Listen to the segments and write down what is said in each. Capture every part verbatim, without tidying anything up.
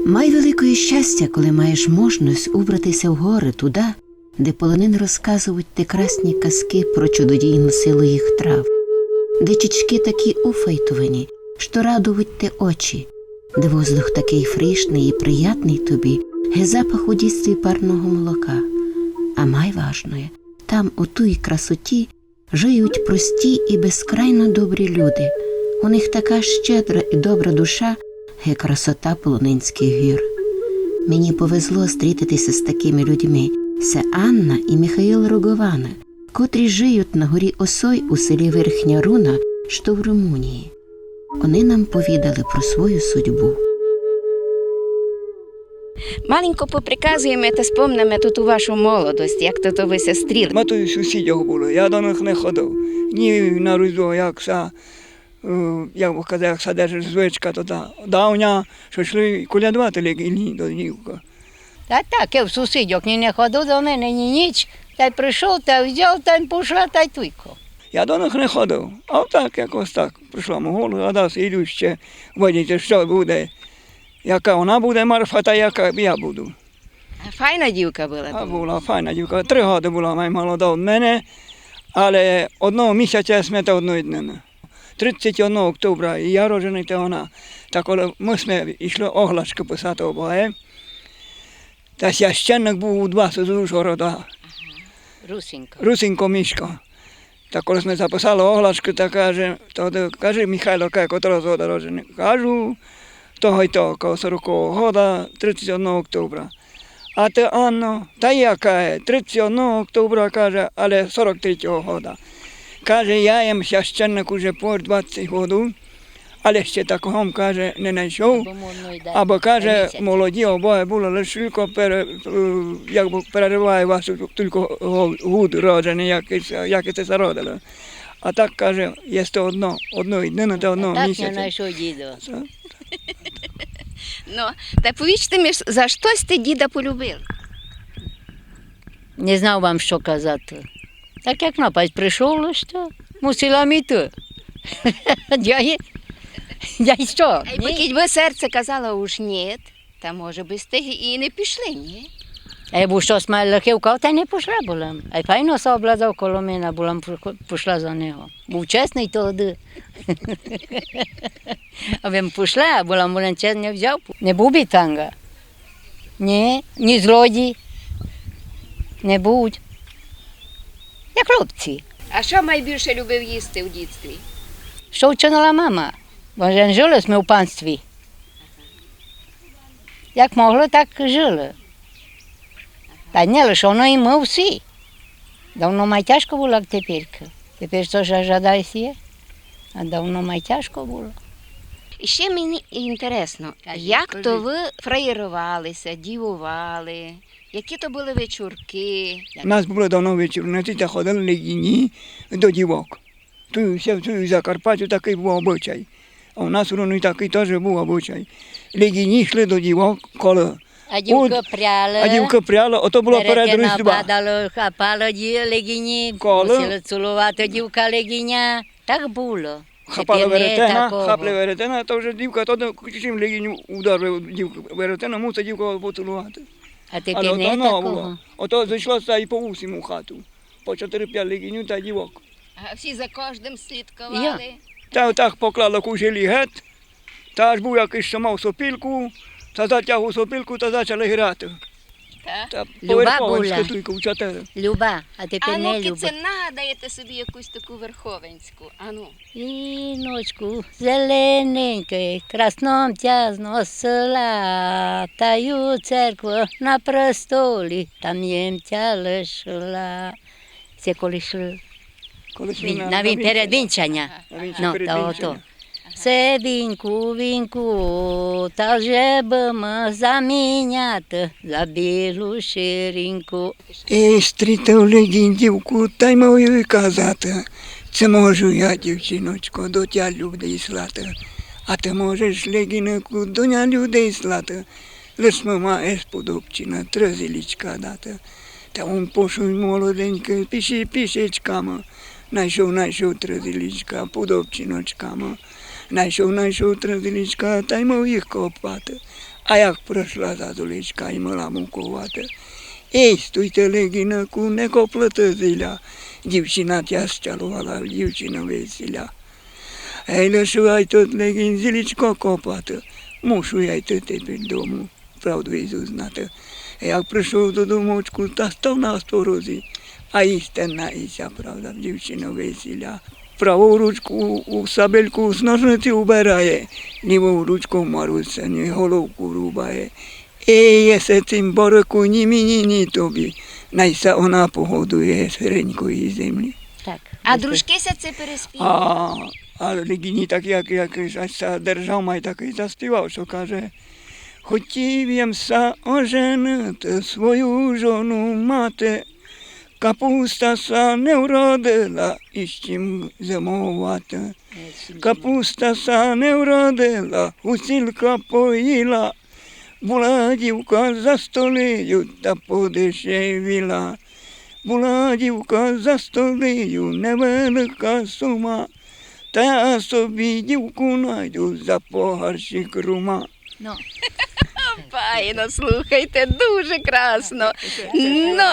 Май великоє щастя, коли маєш можность убрати ся в горы туда, де полонин розказовуть те красні казкы про чудодійну силу їх трав, де чічкы такі уфайтовані, што радовуть те очі, де воздух такый фрішный і приятный тобі, ге запах у дітстві парного молока. А май важноє, там, у туй красоті, жиють прості і безкрайно добрі люди. У них така щедра і добра душа, ге красота полонинськых гір. Мені повезло стрітити ся з такыми людьми. Се Анна і Михаїл Рогованы, котрі жиють на горі Осой у селі Верхня Руна, што в Румунії. Они нам повідали про свою судьбу. Маленько поприказуєме та спомнеме ту, ту вашу молодость, як то, то вы ся стріли. Мы туй у сусідьох были, я до них не ходив. Ні на Різдво, як ся, е, як бы казати, як ся держить звичка, то та давня, што йшли колядовати ледь і ні до дівка. Та так, я в сусідьох ні не ходив до мене, ні ніч. Тай прийшов, тай взяв, тай пішла, тай туйко. Я до них не ходив, а так якось так прийшла, мов, гадав, іду ще, видіти, што буде. Яка вона буде, Марфа, та яка я буду. А файна дівка была? А была файна дівка. Три годы была май молода од мене, але одного місяця сьме та одної днины. Тридцять одного октября і я родженый, та вона. Та коли мы сьме йшли оглашкы писати обоє, та священник быв у вас з Ужгорода. Русинко. Русинко Мишко. Та коли сьме записали оглашкы, та каже, то, то, каже, Михайло, каже, котрого года родженый? Кажу, того й того, кого сорокового года, тридцять одного октября. А ты, Анно? Та я, каже, тридцять одного октября, каже, але сорок третього года. Каже, я єм священник уже по двадцять годув, але ще такого, каже, не найшов. Або, каже, молоді обоє были, лиш тілько пере-, е, як бы перериває вас, тілько го-, год родженый, як і ся, як і ся родили. А так, каже, єсте одно, одної днины та одного місяця. Так не найшов діда. Ну, та повічте ми, за што сьте діда полюбили? Не знав вам, што казати. Так як на память прийшов, лиш то мусила м іти. Я й, я й што? Ай, бо кідь бы серце казало уж нєт, та, може бы, сьте і не пішли, ні? Ай, бо што сьме лихы вкав, та не пішла была м. Ай, файно ся облазав коло мене, была м, пішла за нього. Быв чесный тогды. Абы м пішла, была м, len чесно не взяв. Не быв бітанґа. Ні, ні злодій. Не быв. Як хлопці. А што майбільше любив їсти у дітстві? Што вчинила мама? Бо ж жили сьме у панстві. Як могли, так жили. Та не лише оно, і мы всі. Давно май тяжко было, як теперь. Теперь то ж жадай сі є, а давно май тяжко было. І ще мені інтересно, як то вы фраєровали ся, дівовали, які то были вечіркы? У нас были давно вечіркы, та ходили ледь і ні до дівок. Туй у ся-, туй у Закарпаттю такый быв обычай. А у нас у Руні такый тоже быв обычай. Ледь і ні йшли до дівок коло. А дівкы пряли. А дівкы пряли, ото было перед Різдвом. Падало, хапало ді-, ледь і ні, мусили ціловати дівка ледь і ня. Так было. Хапали веретена, хапли веретена, то вже дівка, то чим ледь і ні ударив дівку веретена, мусить дівка поціловати. А теперь не такого. Ото зійшло ся і по усім у хату. По чотири-пять ледь і ні та дівок. А всі за кождым слідковали? Та так поклали кужелі гет, та аж быв якысь, што мав сопілку, та затяг у сопілку, та зачали грати. Та? Та по верховинськи туйко в чотири. Люба, а теперь не люба. А ну, кідь се нагадаєте собі якусь таку верховинську, ану. Віночку зелененькый, красно м тя зносила, таю церкву на престолі, там єм тя лишила. Се коли йшли. Коли йшли на, на він-, перед вінчаня. Ага. На вінчаня, перед вінчаня. Ну, та ото. Ага. Се вінку, вінку, та же бы м заміняти за білу ширинку. І стрітив ледь ін дівку, тай мав єй казати: «Ци можу я, дівчиночко, до тя людей слати? А ты можеш, ледь ін, до ня людей слати, лиш ми маєш Подобчина три зілічка дати». Та он пошов молоденькый піші-, пішечками, найшов, найшов три зілічка Подобчиночками. Найшов, найшов три зілічка, тай мав їх копати. А як пришла зазулічка, й мала муковати. Ей, стуйте, легінаку, не коплете зіля. Дівчина тя щалувала, дівчина весіля. Ей, лишу я й тут легін зілічко копати. Мушу я йти тепер дому. Правду й узнати. Як пришов додомочку, та став на сторожі, а істинна і ся правда, дівчина весіля. Праву ручку у сабельку, з ножниці убирає, ліву ручку Марусині головку рубає. І є се цим барику ні мені, ні тобі, най ся она погодує з гринької землі. Так. А дружкы ся ци переспівали? А, а легіні так, як, як ся держав, май такый заспівав, што каже: Хотів єм ся оженити, свою жону мати, капуста ся не вродила, і з чим зимовати. Капуста ся не вродила, гусілка поїла, була дівка за столею та подешевіла. Була дівка за столею, невелика сума, та я собі дівку найду за погарщик рума. Ну. Файно, слухайте, дуже красно. Ну.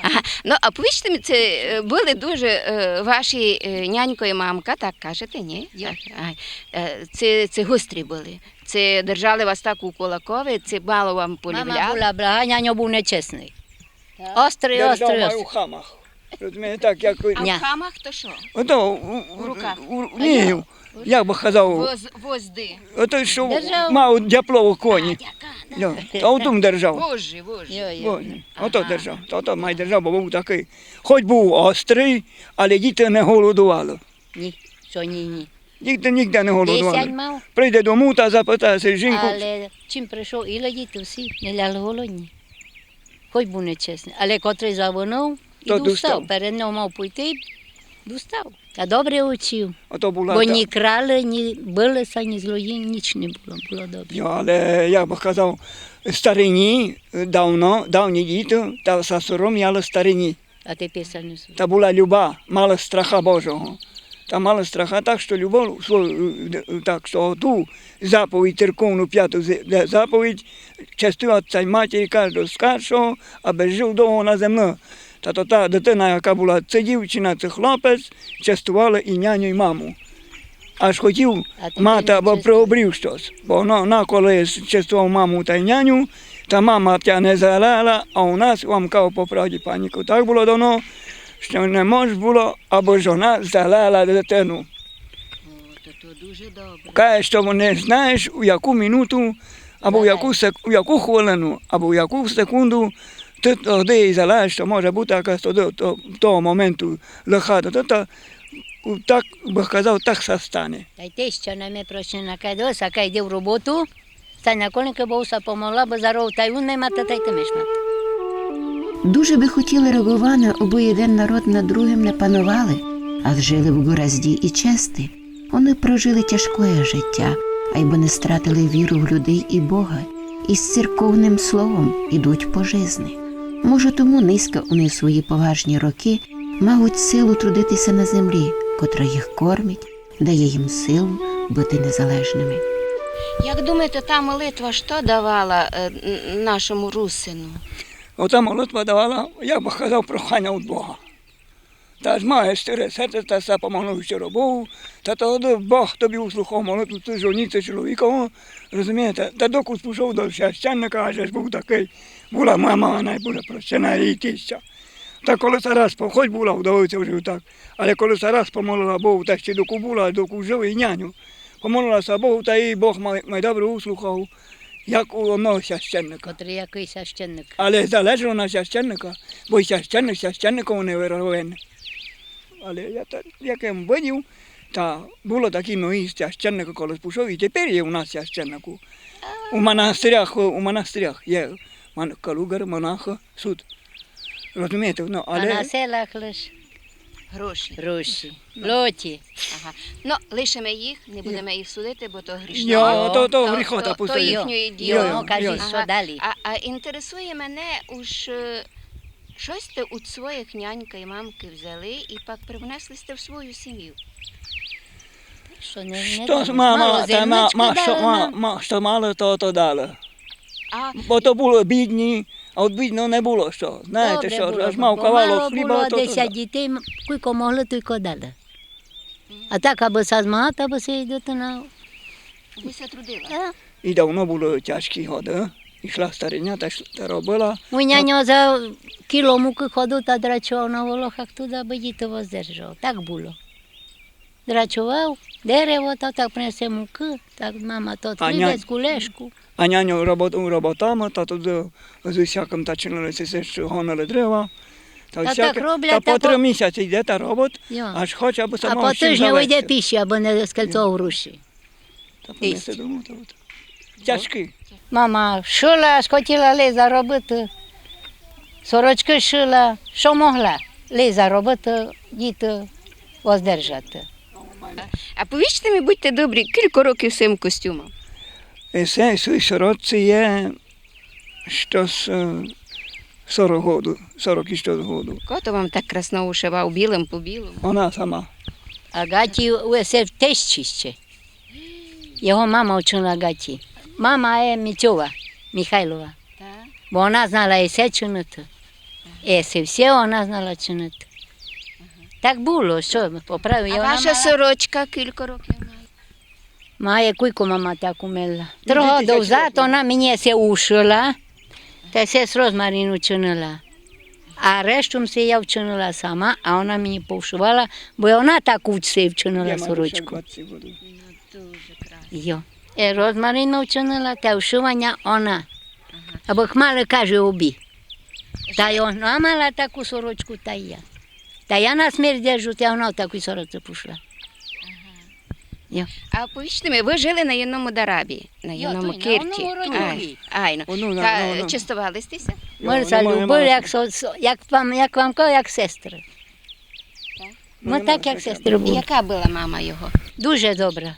Ага. Ну, а повіжте ми, ци, е, были дуже, е, ваші, е, нянько і мамка, так кажете, ні? Йо. Так, ай. Е, ци, ци гострі были? Ци держали вас так у кулакови, ци мало вам полюбляли? Мама была блага, няньо быв нечесный. Острый, острый, острый. У хамах. Розумієте, так, як... А в хамах то што? Ото у, у руках? У, ні, як бы казав, воз-, возды. Ото, што мав дяпло у коні. А, дяка, да. А у тум держав. Вожжі, вожжі. Йо, йо. Вожжі. Ото держав. То, то май держав, бо быв такый. Хоть быв острый, але діти не голодували. Ні, што ні, ні. Нігде, нігде не голодували. Десять мав. Прийде дому та запитає ся жінку. Але чим прийшов, і ледіти всі не ляли голодні. Хоть быв нечесный. Але котрый завинув, і то достав. Перед ним мав пойти, достав. Та добре учив. Ото была... Бо ні крали, ні били ся, ні злодії, ніч не было, было добре. Йо, але я бы казав, старині, давно, давні діти, та ся соромяли старині. А тепер ся не соромять. Та была люба, мала страха Божого. Та мала страха так, што любов свою, е, так, што ту заповідь, церковну пяту з-, де заповідь, честувати ся й матері каждого старшого, абы жив довго на землі. Та то та дитина, яка была, ци дівчина, ци хлопець, честували і няню, і маму. Аж хотів мати, абы приобрів штось. Бо, ну, на коли честував маму тай няню, та мама тя не залела, а у нас, вам кажу по правді, паніку, так было давно, што не мож было, абы жона залела дитину. О, то, то дуже добре. Каже, што не знаєш, у яку минуту, або в яку сек-, у яку хвилину, або в яку секунду, ты тогды й залежиш, што може быти якась до, до, до того моменту лиха, то, то, то, так бы казав, так ся стане. Тай теща на мене прощена, каже: «Дивись, а кай йди в роботу, стань на колінка, бо ся помогла, бо заров тай ун не мати, тай ты меш мати». Дуже бы хотіли Рогованы, обы єден народ над другым не панували, а жили в ґаразді і чести. Они прожили тяжкоє життя, айбо не стратили віру в людей і Бога, і з церковным словом ідуть по жизни. Може, тому нынька они в свої поважні рокы мають силу трудити ся на землі, котра їх кормить, дає їм силу быти незалежными. Як думаєте, та молитва што давала, е, н-, нашому русину? Ота молитва давала, я бы казав, проханя од Бога. Та ж маєш щире серце, та ся помолив щиро Богу, та тогды Бог тобі услухав молитву, ци жоні, ци чоловікову, розумієте? Та докус пішов до священника, аж аж быв такый, была мама, най буде прощена, її теща. Та коли ся раз по-, хоть была вдовиця вже так, але коли ся раз помолила Богу, та ще доку была, доку жив і няню, помолила ся Богу, та її Бог май, май добре услухав, як у одного священника. Котрый якый священник? Але залежало на священника, бо й священник священникову не ровен. Але я та, як я видів, та было такі мої священники, коли пішов, і тепер є у нас священнику. У монастырях, у монастырях є мон-, калуґер, монах, суд. Розумієте, ну, але... А на селах лиш гроші. Гроші. Ну. Лоті. Ага. Ну, лишиме їх, не будеме їх судити, бо то грішно. Йо, то, то гріхота, то, то пустує. Їхнє діло. Йо, йо, кажіть, што далі? А, а інтересує мене, уж, е, што сьте уд своїх нянька і мамки взяли і пак привнесли сьте в свою сім'ю? Што не, не дали. Што мама, мало та ма-, зерничка ма-, што дали ма-, нам. Ма-, што мало, то, то дали. А бо то було бідні, а од бідного не було што. Знаєте што, аж мав кавалок хліба, то, то дали. Добре було, мало було, десять дітей, м, кулько могли, тулько дали. А так, абы ся змагати, абы ся йдати на... Абы ся трудила. Е. І давно було тяжкі годы. Ішла стариня, та, та робила. Мой няньо за кіло мукы ходив та драчовав на волохах туды, абы діти воздержав. Так було. Драчовав дерево, та так принесе мукы, так мама то хлібець, кулешку. А няньо робот-, роботами, та туды з усякым та чинили, се, што гонили древа. Та так роблять, та по три місяці йде та робот, аж хоч абы сама... А по тыжню йде піші, абы не скельцо гроші. Та принесе дому, та от. Тяжкі. Мама шыла, аж хотіла лиш заробити. Сорочкы шыла, што могла. Лиш заробити, діти воздержати. А повічте ми, будьте добрі, кілько років сим костюмам? Е, се, сій сорочці є штось, е, сорок году, сорок і штось году. Хто то вам так красно ушивав білым по білому? Она сама. А ґаті у се в тещі ще. Його мама вчинила ґаті. Мама є Митьова, Михайлова. Так. Бо она знала і се чинити. І се всьо она знала чинити. Ага. Так було, што, по праву. А ваша сорочка кілько років має? Має, кулько мама так умела. Три годы взад она мені се ушила, та се з розмарину чинила. А решту м се я вчинила сама, а она мені повшивала, бо она так уч се вчинила сорочку. Йо. Е, розмарину вчинила, та вшиваня она. Або хмали, каже, обі. Та й она мала таку сорочку, та й я. Та я на смерть держу, та она в такій сорочці пішла. Йо. А повічте ми, вы жили на єдному дарабі, на єдному кирті. Ай, айно. Та честовали сте ся? Мы ся любили, як со-, со-, як вам, як вам кажу, як сестры. Так? Мы так, як сестры были. Яка была мама його? Дуже добра.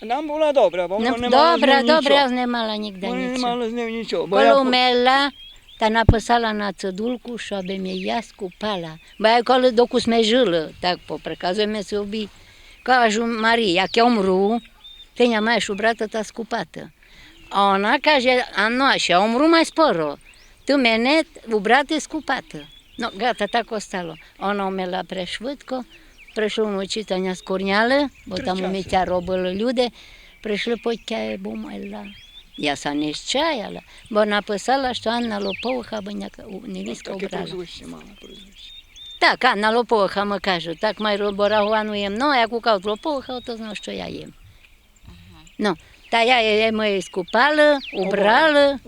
Нам была добра, бо мы не мали з ним нічого. Добра, добра, не мала нігде нічого. Мы не мали з ним нічого, бо я... Коли умерла, та написала на цидулку, што бы м єй я скупала. Бо я коли докус мы жили, так поприказуєме собі, кажу Марі: як я умру, ты ня маєш убрати та скупати. А она каже: а ну, а ще умру май скоро, ты мене убрати, скупати. Ну, ґата так остало. Она умерла прешвидко, пришли вночі та ня скорняли, бо там умитя робили люди. Пришли, потька бо умерла. Я ся не счаяла, бо написала, што Анна Лоповиха, бо ня ка-, у-, невістка убрала. Таке прозвище мала, прозвище. Так, Анна Лоповиха, ми кажу, так май ро-, бо раховано є мно, як у кого Лоповиха, то знав, што я єм. Ага. Ну, та я, я, мы її скупали, убрали,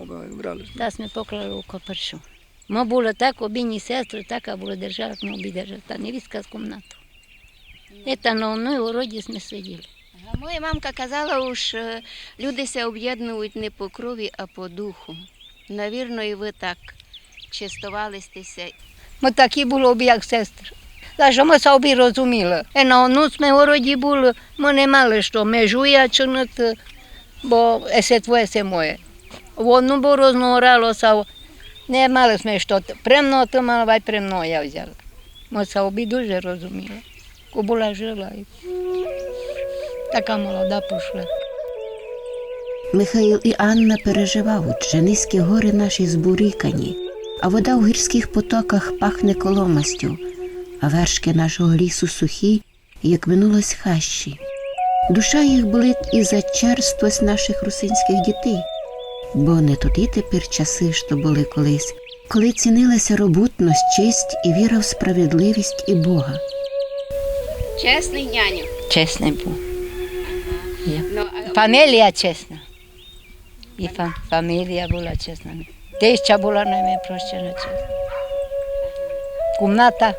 та сьме поклали у копершу. Мы были так, обидні сестры, так, а были держали, як мы обі держали. Та невістка з комнату. Ета на одній городі сьме сиділи. Ага, моя мамка казала, уж, е, люди ся обєднують не по крові, а по духу. Навірно, і вы так честовали сте ся. Мы такі были обі, як сестры. За што мы ся обі розуміли. Е, на одному сьме городі были, мы не мали што межуя чинити, бо есе твоє, есе моє. В одну бо розно орало ся, не мали сьме што, премного ты мала, вай премного я взяла. Мы ся обі дуже розуміли. Кобыла жила і така молода пішла. Михаїл і Анна переживають, же низькі горы наші збурікані, а вода у гірськых потоках пахне коломастю, а вершки нашого лісу сухі, як минулось хащі. Душа їх болить і за черствость нашых русинськых дітей, бо не тоті тепер часы, што были колись, коли цінили ся роботность, честь і віра в справедливість і Бога. Чесный няньо? Чесный быв. Ага. Фамілія чесна. І фа-, фамілія была чесна. Теща была найме прощена чесна. Комната,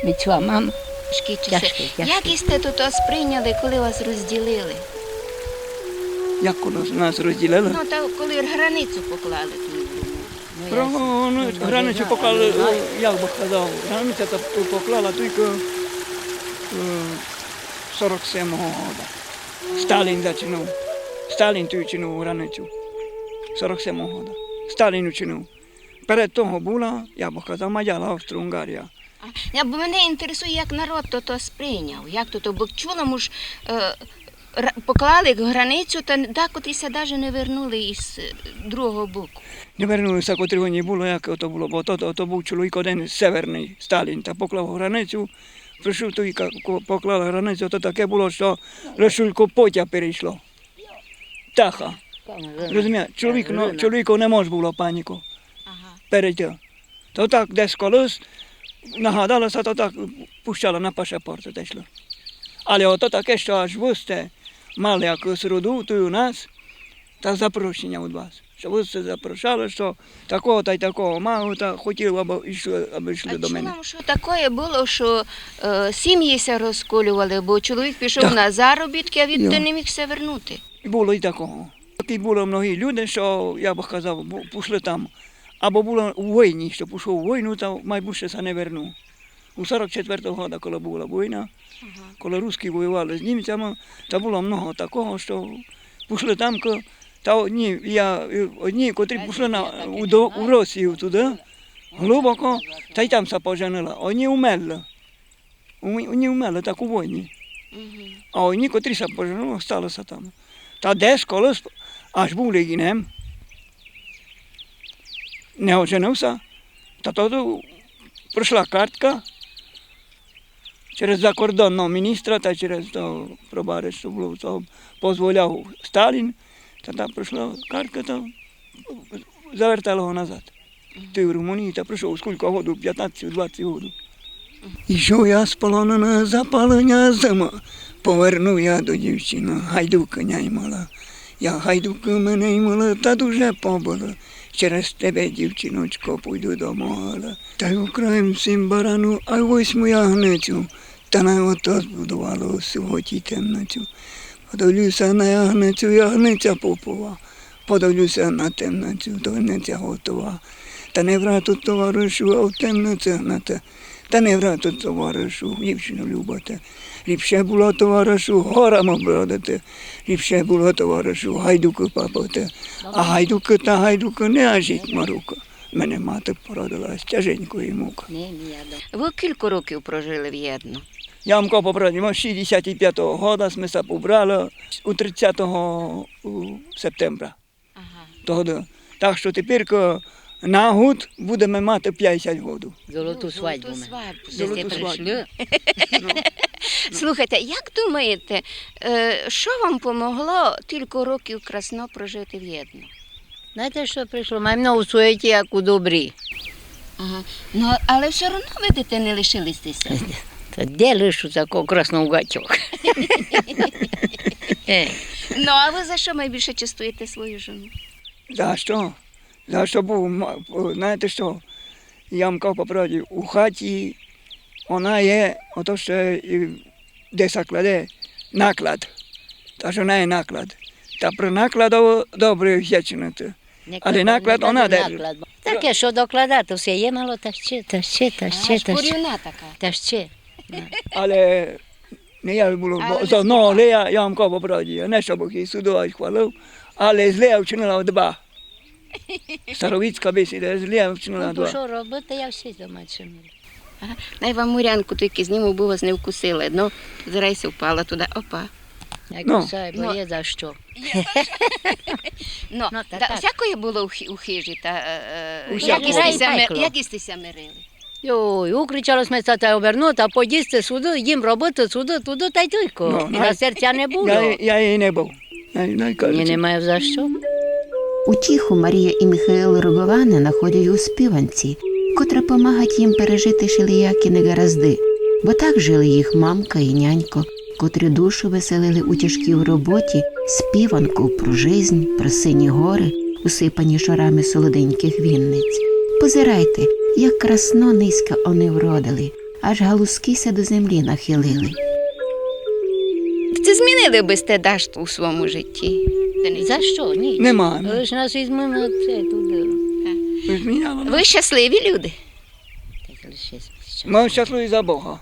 міцва мама. Тяжкі часы. Тяжкі, тяжкі. Як сте туй ос прийняли, коли вас розділили? Як коли нас розділили? Ну, та коли границю поклали туй. Границю поклали, о, як бы казав, границя та поклала тілько, е, сорок семого года. Сталін зачинув. Сталін туй учинув границю. Сорок семого года. Сталін учинув. Перед того была, як бы казав, Мадяр, Австро-Унгарія. А, я, бо мене інтересує, як народ то, то сприйняв, як то, то, бо чула, мож, е, ра-, поклали границю, та декотрі ся даже не вернули із, е, другого боку. Не вернули ся, котрого не было, як то было, бо то, то, то быв чоловік один северный, Сталін, та поклав границю, прийшов туй, ка-, ко-, поклали границю, то таке было, што лише тілько потяг перейшло. Птаха. Розумієш, чоловік, ну, чоловіку не мож было паніку перейти. То так десь колись нагадало ся, то так пущало на пашапорт, то йшло. Але ото таке, што аж вы сьте мали якусь роду туй у нас, та запрошеня од вас. Што вы сьте запрошали, што такого тай такого мав, та хотів, абы йшли, абы йшли до мене. А чула, што такоє было, што, е, сімї ся розколювали, бо чоловік пішов на заробіткы, а відти не міг ся вернути. Было і такого. Такі было многі люди, што, я бы казав, бу-, пішли там. Або было у войні, што пішов у войну, та май більше ся не вернув. У сорок четвертого года, коли была война, коли рускі воювали з німцями, та было много такого, што пішли там, ко-, та одні, я, одні, котрі пішли на, у, до, у Росію туды, глибоко, та й там ся поженили. Одні умерли. Одні умерли так у войні. А одні, котрі ся поженили, остали ся там. Та десь колись, аж быв Легінем, не оженив ся, та то прийшла картка через закордонного міністра та через того пробари, што было, то позволяв Сталін, та там прийшла картка, то завертали го назад. Ты в Румунії, та прийшов, скілько году, пятнадцять, двадцять году. Ішов я з полону на запалення зимы, повернув я до дівчины, гайдука ня ймала. Я гайдука мене ймала, та дуже побила. Через тебе, дівчиночко, пойду до могилы. Та й украм сім баранів, а й восьму ягницю, та на ото збудувала у сивоті темницю. Подивлю ся на ягницю, ягниця попова. Подивлю ся на темницю, темниця готова. Та не врату, товаришу, а в темницю гнати. Та не врату, товаришу, дівчину любити. Ліпше было, товаришу, горами бродити. Ліпше было, товаришу, гайдукы папати. А гайдукы та гайдукы не ажіть морока. Мене мати породила з тяженької мукы. Вы кілько років прожили вєдно? Я вам кажу по правді, мы шістдесят пятого года сьме ся побрали у тридцятого у септембра. Ага. Того года. Так што тепер на год будеме мати пятдесят годів. Золоту свадьбу. Золоту свадьбу. Золоту свадьбу. Слухайте, як думаєте, е, што вам помогло тілько років красно прожити вєдно? Знаєте, што прийшло? Май мно у суєті, як у добрі. Ага. Ну, але всьо равно, видите, не лишили сьте ся. Та де лишу такого красного гачок? Е. Ну, а вы за што найбільше честуєте свою жону? За што? За што, бо, м-, знаєте што? Я вам кажу по правді, у хаті она є, ото што і де ся кладе наклад. Та ж она є наклад. Та при накладово добре вдячнити. Але наклад она держить. Таке, што докладати, всьо є мало, та ще, та ще, та ще, та ще. Шпурівна така. Та ще. Але не я було, бо за одного лея, я вам кажу по правді, не што бых її судив ай хвалив, але зле я вчинила два. Старовіцька бесіда, зле я вчинила два. Ну, то што робити, я всі дома чинила. Ага. Най вам мурянку тілько зніму, бо вас не вкусила. Ну, зрай ся впала туды. Опа. Не кусай, бо є за што. Ну, та, всякоє было у хи-, у хижі, та, е, е, як сьте ся ми-, як сьте ся мирили? Йой, укричали сьме ся та обернути, а подїсти сюды, їм робити сюды, туды, та й тілько. Ну, і на серця не было. Я, я її не быв. Най, най кажуть. Ні, не маю за што. Утіху Марія і Михаїл Роговани находять у співанці, котра помагать їм пережити шелиякі негаразды, бо так жили їх мамка і нянько, котрі душу веселили у тяжкій роботі співанков про жизнь, про сині горы, усыпані шарами солоденькых вінниць. Позирайте, як красно нынька они вродили, аж галузкы ся до землі нахилили. Ци змінили бы сьте дашто у свому житті? За што? Ніч. Нема, нема. Лиш нас візьме на це туды. Зміняла нас. Вы щасливі люди? Так, лише щас-, щас-. Мы щасливі за Бога.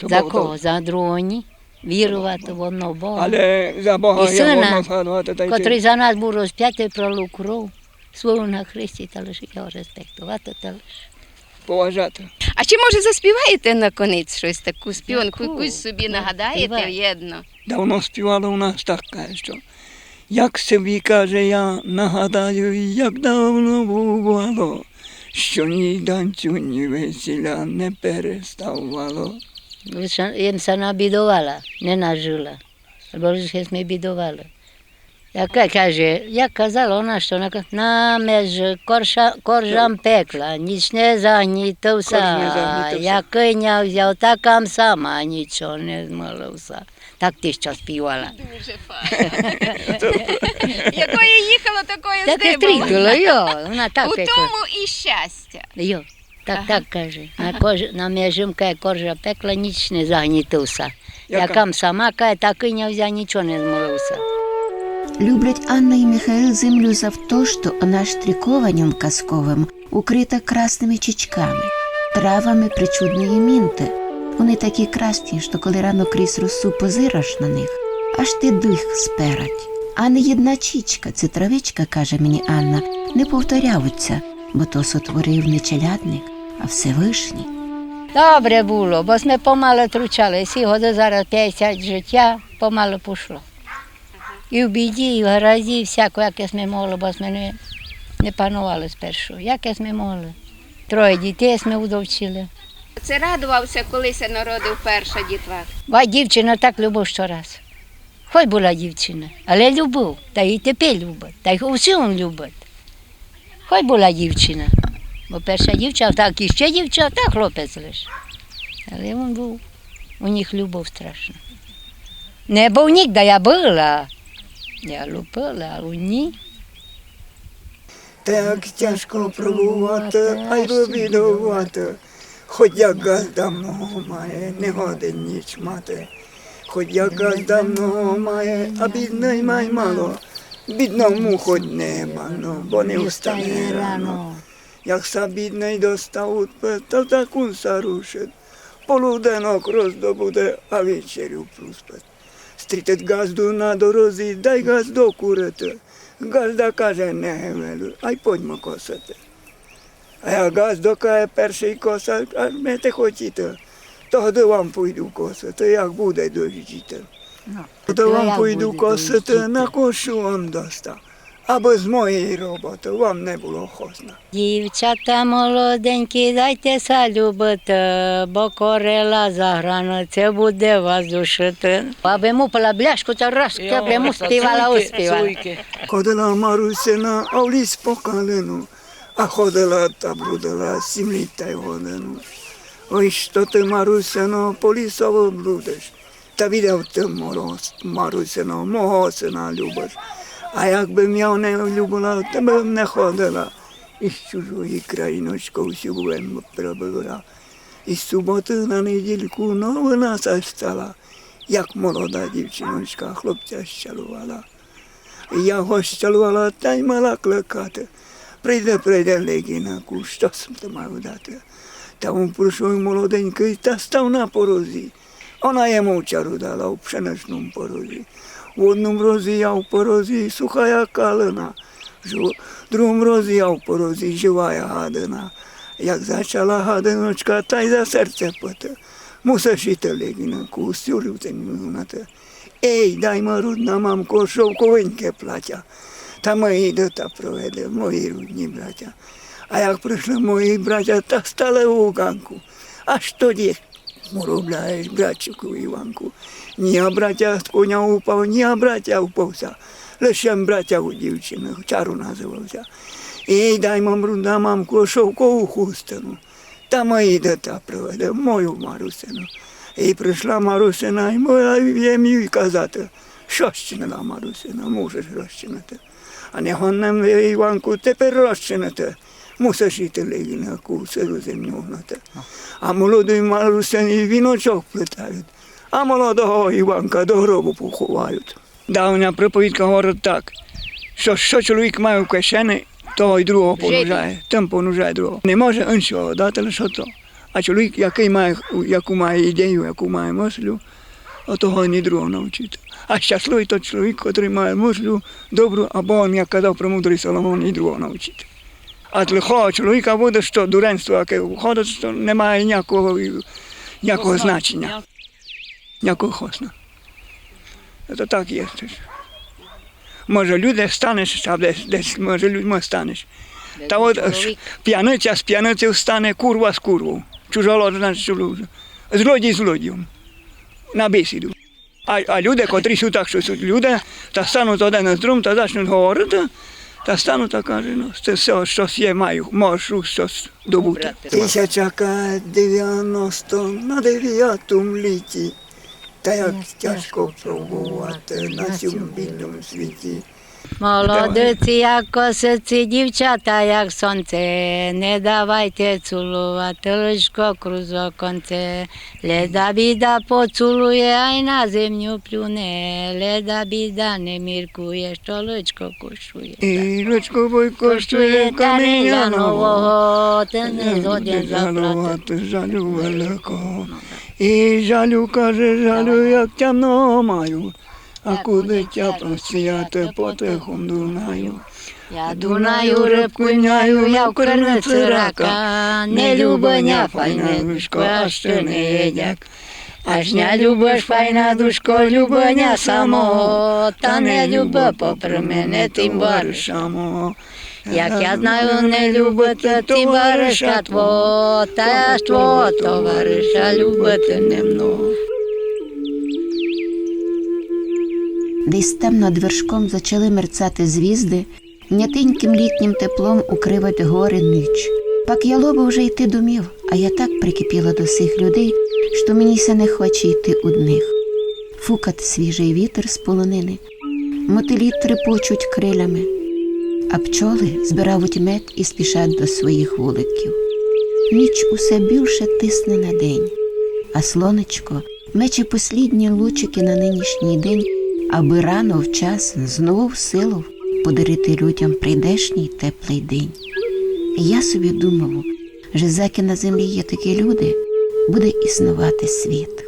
За кого? За другого ні? Вірувати в одного Бога. Але за Бога я годна згадувати, та й котрый за нас быв розпятый, пролив кров свою на хресті, та лише його респектувати, та лише. поважати. А чи, може, заспіваєте на конець щось, таку співанку, яку, якусь собі нагадаєте, співай, вєдно? Давно співала у нас така, што: «Як собі, каже, я нагадаю, як давно бувало, што ні танцю, ні весіля не переставало». Лише єм ся набідовала, не нажила. Бо лише єм ся бідовала. Як каже, як казала она, што на, на межи корша-, коржам пекла, ніч не загнітив ся. Корж не загнітив ся. Якый ня взяв, такам сама, нічого не змолив ся. Так тіща співала. Дуже файно. Якоє їхало, такоє здибало. Так і стрітило, йо, она так пекла. У тому і щастя. Йо. Так, ага, так каже. На кож-, на межи, каже, коржа пекла, ніч не загнітив ся. Яка? Якам сама, каже, такый ня взяв, нічого не змолив ся. Люблять Анна і Михаил землю за то, што она штрикованьом казковым укрита красними чічками, травами причудної мінты. Они такі красні, што коли рано крізь росу позираш на них, аж ти дых сперать. Ани єдна чічка, ци травичка, каже мені Анна, не повторявуть ся, бо то сотворив не челядник, а Всевышній. Добре было, бо сьме помалы тручали, сі годы, зараз пятдесят житя, помалы пішло. І в біді, і в гаразді, і всяко, як сьме могли, бо сьме не, не пановали спершу. Як сьме могли. Троє дітей сьме удовчили. Ци радовав ся, коли ся народив перша дітвак? Ва, дівчина так любив, што раз. Хоть была дівчина, але любив, та й тепер любить, та й усі он любить. Хоть была дівчина, бо перша дівчина, так іщи дівчина, та хлопець лиш. Але он быв, у них любов страшна. Не быв нігде, я была. Я любила, а они... Так тяжко пробувати, ай бідовати. Хоть як ґазда много має, не годен ніч мати. Хоть як ґазда много має, а бідный май мало, бідному хоть небо, но, бо не встане рано. Як ся бідный достав удпыт, то так он ся рушить. Полуденок роздобуде, а вечерю проспить. Стрітить ґазду на дорозі, дай, ґаздо, курити. Ґазда каже: «Не, Гевелю, ай подьмо косити». А як ґаздо каже першый косар: «А мете хотіти, тогды вам пойду косити, як буде дождіти». Тогды вам пойду косити, накошу вам доста. А без моєї роботы вам не было хосна. Дівчата молоденькі, дайте ся любити, бо корела за границею буде вас душити. Абы му пила бляшку, та раз, та прямо співала, успівала. Ходила Марусина, а в ліс по калину, а ходила та блудила, сім літ тай годину. Ой, што ты, Марусино, по лісови блудиш? Та видав ты, Марусино, мого сына любиш. А якбым я не любила, та бым не ходила. Из чужої країночкы всю бым пробила. Из суботы на недільку новина ся стала, як молода дівчиночка хлопця щалувала. Я го щалувала, тай мала кликати: «Прийди, прийди, легінаку, што см ти маю дати?» Та он пришов молоденькый, та став на порозі. Она йому чару дала у пшеничному порозі. В одному розі я в порозі, суха як калина. В другому розі я в порозі, жива як гадина. Як зачала гадиночка, тай за серце пити: «Мусиш іти, легінаку, сюрю ти не гнати». Ей, дай ма, рудна мамко, шовковеньке платя, та мої діти проведи, мої рудні братя. А як пришли мої братя, та стали у ґанку. Аж тоді му робляєш, братчику Іванку. Ні я братя з коня упав, ні я братя впав ся. Лише братя у дівчины, чару называв ся. Ей, дай ма, рудна мамко, шовкову хустину. Та мої діти проведи, мою Марусину. І пришла Марусина, і мала єм їй казати: «Што щинила, Марусина, мусиш розчинити. А не годен єм, Іванку, тепер розчинити. Мусиш іти, легінаку, сиру землю гнати». А молодій Марусині віночок плетають, а молодого Іванка до гробу поховають. Давня приповідка говорить так, што, што чоловік має в кишени, того й другого понужає, тым понужає другого. Не може іншого дати, лише то. А чоловік, якый має, яку має ідею, яку має мыслю, отого ні другого навчити. А щасливый тот чоловік, котрый має мыслю добру, або он, як казав премудрый Соломон, і другого навчити. А з лихого чоловіка буде, што дуренство, яке входить, што не має ніякого, ніякого значення. Ніякого хосна. Це так є. Може, люди станеш, а десь, десь, може, людьми станеш. Та от п'яниця з п'яницею стане, курва з курвою. Чужолод, значить, чужолод. Злодій з злодієм. На бесіду. А, а люди, котрі суть так, што суть люди, та стануть один з другим, та зачнуть говорити, та стануть та каже: «Ну, з цього штось є, маю, можу штось добути». Тисяча девяносто на девятому літі, та як тяжко пробувати на сьому бідному світі. Молодиці, як косиці, дівчата, як сонце, не давайте цілувати личко круз оконце. Леда біда поцілує, ай на землю плюне, леда біда не міркує, што личко коштує. І личко бой коштує, каменя нового, ти не згоден заплатити жалю великого. І жалю, каже, жалю, як тямно маю, а куды тя простіяти потихом Дунаю. Я Дунаю рыбку няю, я в криниці рака, не любо ня файне душко, а ще не їдяк. Аж ня любиш, файна душко, любо ня самого, та не любо попри мене тим бариша мого. Як я знаю, не любити товариша твого, та аж твого товариша любити не много. Десь там над вершком зачали мерцати звізды, нятеньким літнім теплом укривать гори ніч. Пак я лобу вже йти домів, а я так прикипіла до сих людей, што мені ся не хоче йти од них. Фукать свіжий вітер з полонини, мотилі трепочуть крилями, а пчолы збиравуть мед і спішать до своїх вуликів. Ніч усе більше тисне на день, а слонечко мече послідні лучики на нинішній день, абы рано вчасно з новов силов подарити людям прийдешній теплий день. І я собі думаву, же заки на землі є такі люди, буде існовати світ.